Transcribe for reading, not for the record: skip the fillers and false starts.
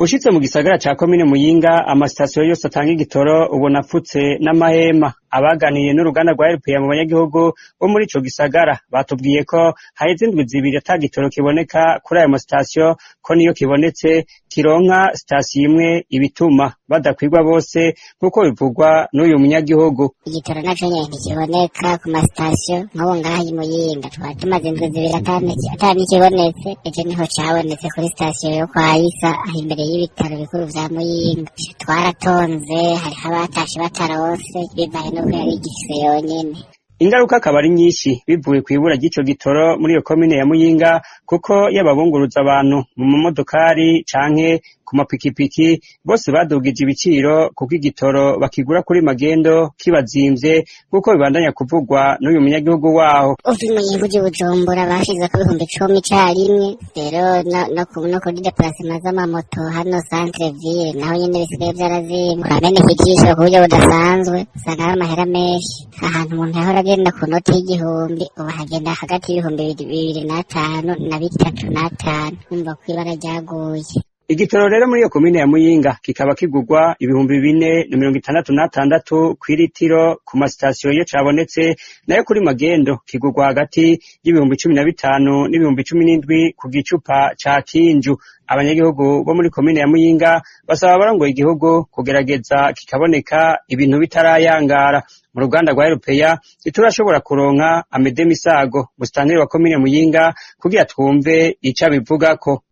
Ushitse mu gisagara ca komine Muyinga, amasitasiyo yose atanga igitoro ubona apfutse n'amahema. Abaganiriye n'uruganda rwa RPA mu banyagihugu bo muri ico gisagara batubwiye ko haheze indwi 2 ata gitoro kiboneka kuri ayo masitasiyo, ko niyo kibonetse kironka sitasiyo imwe, ibituma badakwirwa bose nk'uko bivugwa n'uyu munyagihugu. Igitoro naco nyene ntikiboneka ku masitasiyo. Nk'ubu ngaha i Muyinga twari tumaze indwi 2 ata n'ikibonetse. Ejo niho cabonetse kuri sitasiyo yo kwa Isa, aho imbere y'ibitaro bikuru vya Muyinga. Twaratonze, hariho abatashe bataronse bivanye nuko yari igifise yonyene. Ingaruka akaba ari nyinshi bivuye kw'ibura ry'ico gitoro muri iyo komine ya Muyinga, kuko yaba abunguruza abantu mu mamodokari canke ku mapikipiki bose badugije ibiciro, kuko igitoro bakigura kuri magendo kibazimvye, nk'uko bibandanya kuvugwa n'uyu munyagihugu waho. Uva i Muyinga uja i Bujumbura bashizeko 10.000 icarimwe. Rero no kuri déplacement z'amamoto hano centre ville naho nyene bisigaye vyarazimvye, urameneka ijisho ku buryo budasanzwe. Usanga ari amahera menshi. Ahantu umuntu yahora agenda ku noti y'1000, ubu hagenda hagati y'2.5 na 3.5. Urumva ko ibara ryaguye. Igitoro rero muri iyo komine ya Muyinga kikaba kigurwa 4.066 kw'iritiro ku masitasiyo iyo cabonetse, nayo kuri magendo kigurwa hagati y'15.000 n'17.000 ku gicupa ca kinju. Abanyagihugu bo muri komine ya Muyinga basaba abarongoye igihugu kugerageza kikaboneka ibintu bitarayangara. Mu ruganda rwa RPA ntiturashobora kuronka Amede Misago, musitanteri wa komine Muyinga, kugira twumve ico abivugako.